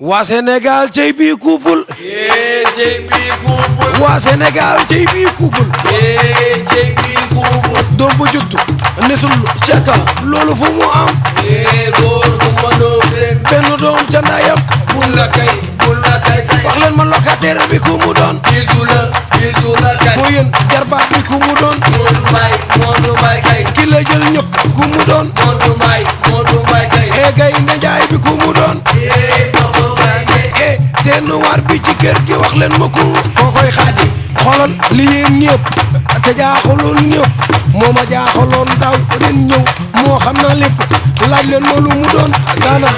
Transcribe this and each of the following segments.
waa Sénégal cey bi couple cey bi couple waa Sénégal cey bi couple cey bi couple doom bu juttu nesul ceka loolu fu mu am góor gu ma ndoffene benn doom ca ndayam bul la kay wax leen ma locataire bi ku mu doon bisu la kay moo yéen jarbaat bi ku mu doon Modou Mbaye kay ki la jël ñëpp ku mu doon Modou Mbaye kay gay na jaay bi ku mu doon te noir bi ci kër gi wax leen ma ko kokoy xaadi xoolal li yéen ñëpp te jaaxaloon ñëpp moo ma jaaxaloon daaw ren ñëw moo xam na lépp laaj leen ma lu mu doon gaana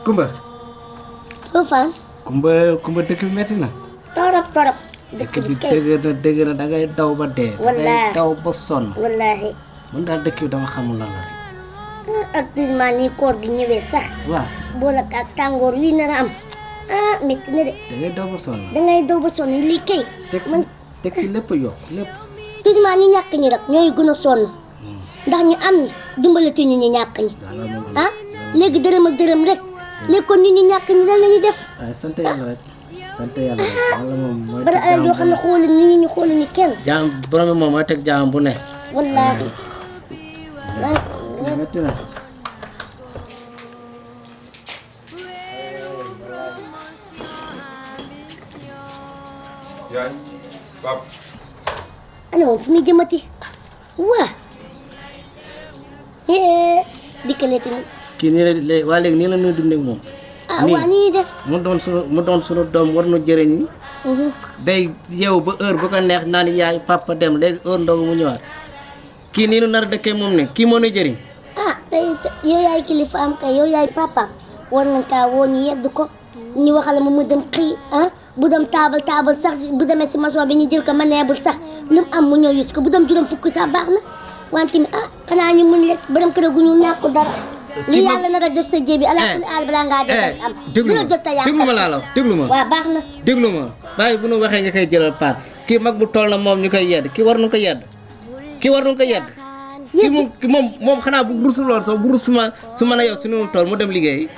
Kumba. Fan. Kumba dëkk bi metti na. torop. dëkk bi dëgg na da ngay daw ba dee. wallaahi da ngay daw ba sonn. wallaahi. man daal dëkk bi dama xamul lan la rek. actuellement nii koor gi ñëwee sax. waaw. boole ak tàngoor wi nar a am. métti na de. da ngay daw ba sonn. dangay daw ba sonn lii kay. teg si lépp yokk lépp. actuellement ñi ñàkk ñi rek ñooy gën a sonn. ndax ñu am ñi dimbalati ñu ñàkk ñi. léegi dërëm ak dërëm rek. léegi kon ñu ñàkk ñi lan la ñuy def. waaw sant yàlla rek. sant yàlla rek yàlla moom mooy. bari alal yoo xam ne xoolu nit ñi xoolu ñu kenn. jaam borom moom mooy teg jaam bu ne. wallaahi. metti na. yaay pap ana moom fu muy jëmati waa dikkaleeti ni kii nii la waa léegi nii la ñuy dundee ak moom. waa nii de mu doon sunu doom war na jëriñ. day yeewu ba heure bu ko neex naan yaay papa dem léegi heure ndogu mu ñëwaat kii nii nu nar a dëkkee moom ne kii moo nuy jëriñ. tey yow yaay kilifa am kay yow yaay papa war nañ kaa woo ñu yedd ko ñu waxale mu dem xëy bu dem taabal sax bu demee si maçon bi ñu jël ko maneebul sax lu mu am mu ñëw yus ko bu dem juróom fukk sax baax na wante ni xanaa ñu mun lekk borom kër gu ñu ñàkk dara li yàlla nar a def sa jébi ala kulli aal balaa ngaa def am déglu ma laa la déglu ma waaw baax na déglu ma bàyyi bu nu waxee nga koy jëlal paat kii mag bu toll na moom ñu koy yedd kii war nu ko yedd kii moom xanaa bu rusu lool sax bu rusu su mën a yow si nu tool mu dem liggéey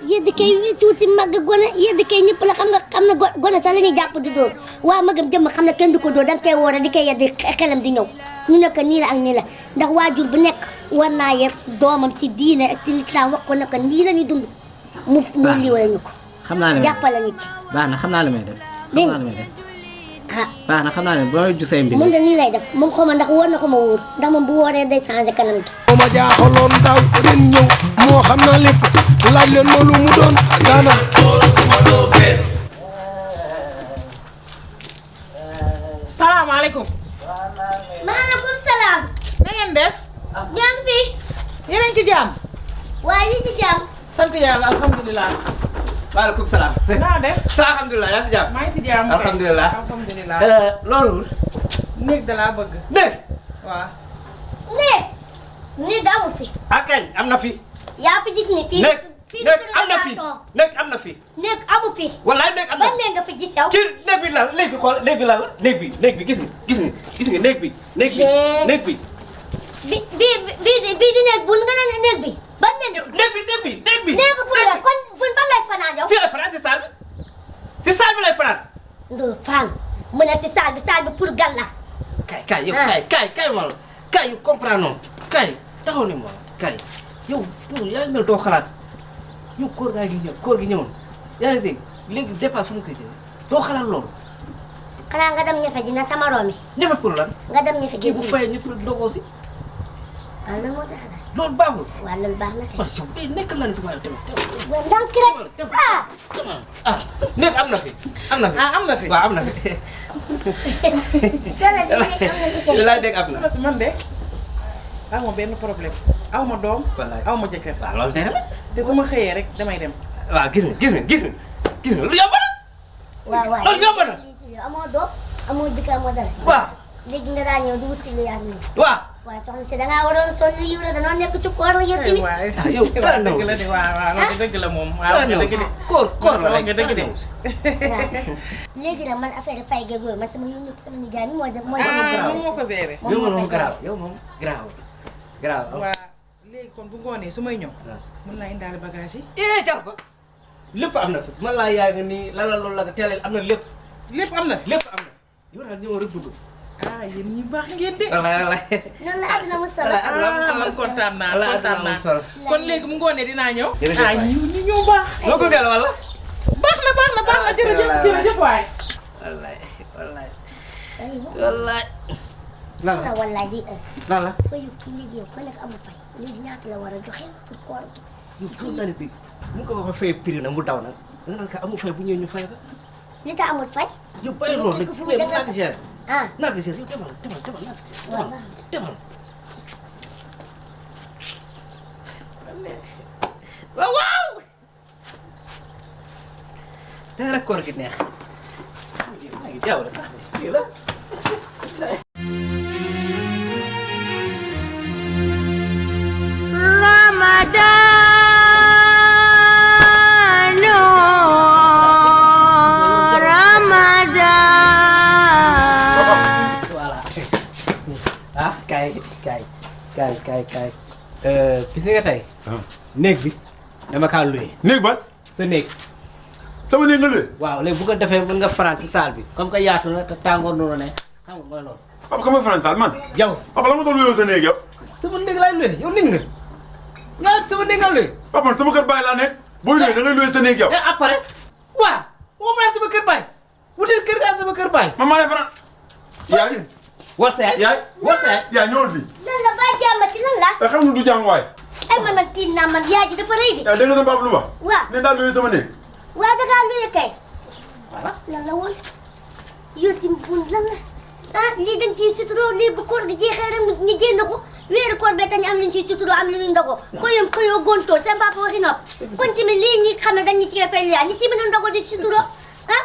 yedd kay wisiwul si màgg gone yedd kay ñëpp la xam na gone sax la ñuy jàpp di dóor waa magam jëmm xam ne kenn du ko dóor danga koy woore di koy yedd xelam di ñëw ñu ne ko nii la ak nii la ndax waajur bu nekk war naa yer doomam si diine ak ci lislaam wax ko ne ko nii la ñuy dund mu liwale ñu ko xam naa ne jàppale ñu ci baax na xam naa la may def dégg baax na xam naa ne ba may ju say mbir moom de nii lay def moom xaw ma ndax wóor na ko ma wóor ndax moom bu wooree day changé kanam gi moo ma jaaxaloon daaw ren ñëw moo xam na lépp laaj leen ma lu mu doon gaana salaamaaleykum. maaleykum salaam. na ngeen def. ñaa ngi fi. yéen a ngi ci jàmm. waaye yi ci jàmm. sant yàlla alhamdulilah. maaleykum salaam. naa def. alhamdulilah yaa si jàmm. maa ngi si jàmm. alhamdulilah alhamdulilah. loolu. néeg da laa bëgg. néeg. waaw. néeg amul fi. akay am na fi. yaa fi gis ni fii. néeg am na fi néeg am na fi. néeg amu fi. wallaay néeg am na fi ban néeg nga fi gis yow. kii néeg bi lan néeg bi xool néeg bi lan la néeg bi gis nga néeg bi. néeg bi. bii di néeg bu nga ne néeg bi. ban néeg bi. néegu bu la kon buñ fan lay fanaan yow. fii lay fanaan si saal bi si saal bi lay fanaan. Ndoo fan mu ne si saal bi pour gan la. kay yow kay ma la kay yu comprendre noonu kay taxaw ne ma kay yow yaa ngi mel doo xalaat yow koor gi ñëwoon yaa ngi dégg léegi dépasse fu ñu koy jëlee doo xalaat loolu. xanaa nga dem ñefe ji na sama room yi. ñëfe pour lan. nga dem ñefe ji kii bu fayee ñu pour dogoo si. waaw lan moo sa xalaat. loolu baaxul. waaw loolu baax na kay. waaw yow nekk lan fi waaye tamit. ndànk rek néeg am na fi. am na fi am na fi. waaw am na fi. laay dégg am na. man de aw ma benn problème aw ma doom. aw ma jëkkër. waaw loolu dee te su ma xëyee rek damay dem. waaw gis nga lu yomb na. waaw loolu yomb na. amoo doom amoo jëkkër amoo dara. waaw léegi nga daa ñëw di wut si lu yàgg nii. waaw. waaw soxna si da ngaa waroon sol lu yiw la danoo nekk ci koor yow tamit. waaw yow dara ndaw dëgg la de waaw loolu dëgg la moom. waaw dara nga ndaw dëgg de. koor la rek nga dëgg de. léegi nag man affaire fay geeg yooyu man sama yónni sama nijaay mi moo dem mooy. moom moo ko géré. yow moom garaaw yow moom garaaw garaaw. waaw léegi kon bu ngoonee su may ñëw. mën naa indaale bagage yi. iree jar ko lépp am na fi man laa yaa ngi nii lan la loolu la teeleel am na lépp lépp am na fi. lépp am na yow daal ñëw rek dugg. ah yéen ñi baax ngeen de. wallaay noonu la àdduna mu solo. ah kontaan naa kon léegi mu ngoonee dinaa ñëw. jërëjëf waay ñu ñëw baax. loo ko gël wala. baax na jërëjëf waay. wallaay wallaay ay wax wallaay. lan la wallaay di lan la. bayu kii léegi yow ko nekk amul fay léegi ñaata la war a joxe pour koor gi. yow xam naa ne bi mu ko wax fay prix na mu daw nag da nga naan ka amul fay bu ñëwee ñu fay ko. li tax amul fay. yow bàyyi loolu rek mais mu naa ko cher. ah naa ko cher yow demal naa ko cher demal. waaw waaw. danga rek koor gi neex. maa ngi jaaw rek lii la. kaay gis nga tey. néeg bi dama kaa loué. néeg ban. sa néeg. sama néeg nga loué. waaw léegi bu ko defee mën nga fanaan si salle bi comme que yaatu na te tàngoor noonu ne xam nga mooy loolu. papa ka ma faral saal man. yow papa la ma doon loué sa néeg yow. sama néeg laay loué yow nit nga. nga sama néeg nga loué. papa man sama kër baay laa nekk. booy loué da ngay loué sa néeg yow. et après. waaw moom laa sama kër baay. wutal kër gaa sama kër baay. man maa lay faral. yaay war sa yaay. yaay war sa yaay. yaay ñëwal fii. lan la ba jàmmati lan la. xam nga du jàng waay. ay man tiit naa man yaay ji dafa rëy de. yaay dégg nga sama papa lu ma. waaw ne daal loué sama néeg. waaw da ngaa luye kay. voilà. lan la woon yow tamit bun lan la ah lii dañ ciy suturoo lii bu koor gi jeexee rek ñu jéem ko weeru koor bee tax ñu am lu ñu ciy suturoo am lu ñu ndogoo. ko yom xëyoo gontoo seen papa waxi nopp. kon tamit lii ñi xam ne dañ ñu ci fay yaa ñi ci mën a ndogoo di suturoo ah.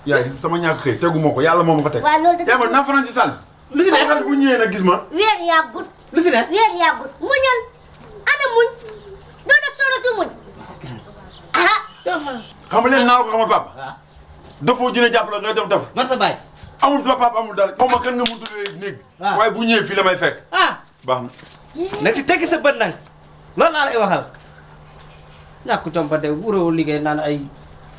yaay gis sama ñàkk xëy tegu ma ko yàlla moo ma ko teg. waaw loolu dëgg yaa ma naa faral ci saal. lu si ne xale bu ñëwee nag gis ma. weer yàggut lu si ne. weer yàggut muñal ana muñ doo def sooratu muñ ah. xam nga leen naa la ko xamal papa. waaw. dafoo jëlee jàpp la ngay def. man sa baay. amul papa amul dara xaw ma kan nga mun tuddee néeg. waaw waaye bu ñëwee fii la may fekk. ah. baax na. na si teggi sa bët nag loolu laa lay waxal ñàkk jom ba de wuroo liggéey naan ay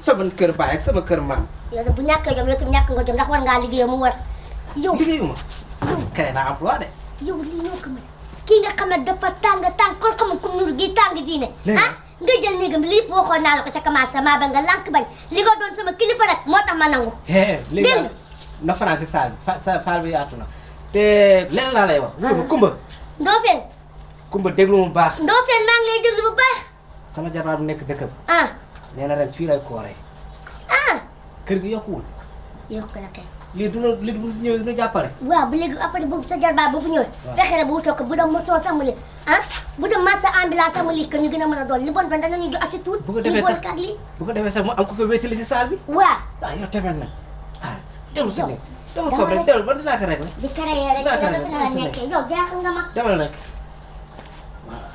sama kër baay ak sama kër maam. yow de bu ñàkkee jom yow tam ñàkk nga jom ndax war ngaa liggéeyoo mu war yow. liggéeyuma créé naa emploi de. yow lii ñoo ko mën kii nga xam ne dafa tàng kon xamul ku nuru gi tàng diine. ah nga jël néegam lii waxoon naa la ko sa commencement ba nga lànk bañ li nga doon sama kilifa rek moo tax ma nangu. dégg nga na fanaan si saal bi saal bi yaatu na te leneen laa lay wax. Kumba. Ndoffene. Kumba déglu mu baax. Ndoffene maa ngi lay déglu bu baax. sama jarbaat bu nekk dëkkam. ah. nee na ren fii lay kooree. ah. kër gi yokkuwul. yokk la kay. lii du ñu bu ñëwee du ñu jàppale. waaw bu léegi après boobu sa jarbaat boobu ñëwee. fexe rek bu wutoo ko bu dem mosoo sax mu li ah bu dem marché ambulance sax mu li que ñu gën a mën a doon li bon ban danañu jox asi tuut. bu ko defee sax bu ko defee sax mu am ko ko wéetali si saal bi. waaw. ah yow tamit nag ah dellu si nekk. dama soob rek dellu ba dinaa ko rek la. di créer rek yow dafa nar a nekkee yow jaaxal nga ma. demal nag waaw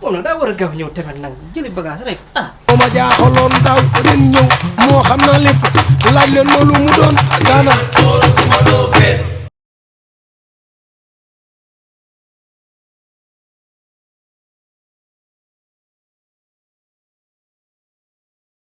moom nag daa war a gaaw ñëw tamit nag jëli bagage rek ah. moo ma jaaxaloon daaw ren ñëw moo xam naa lépp laaj leen ma lu mu doon daana Kooru ma ndoffene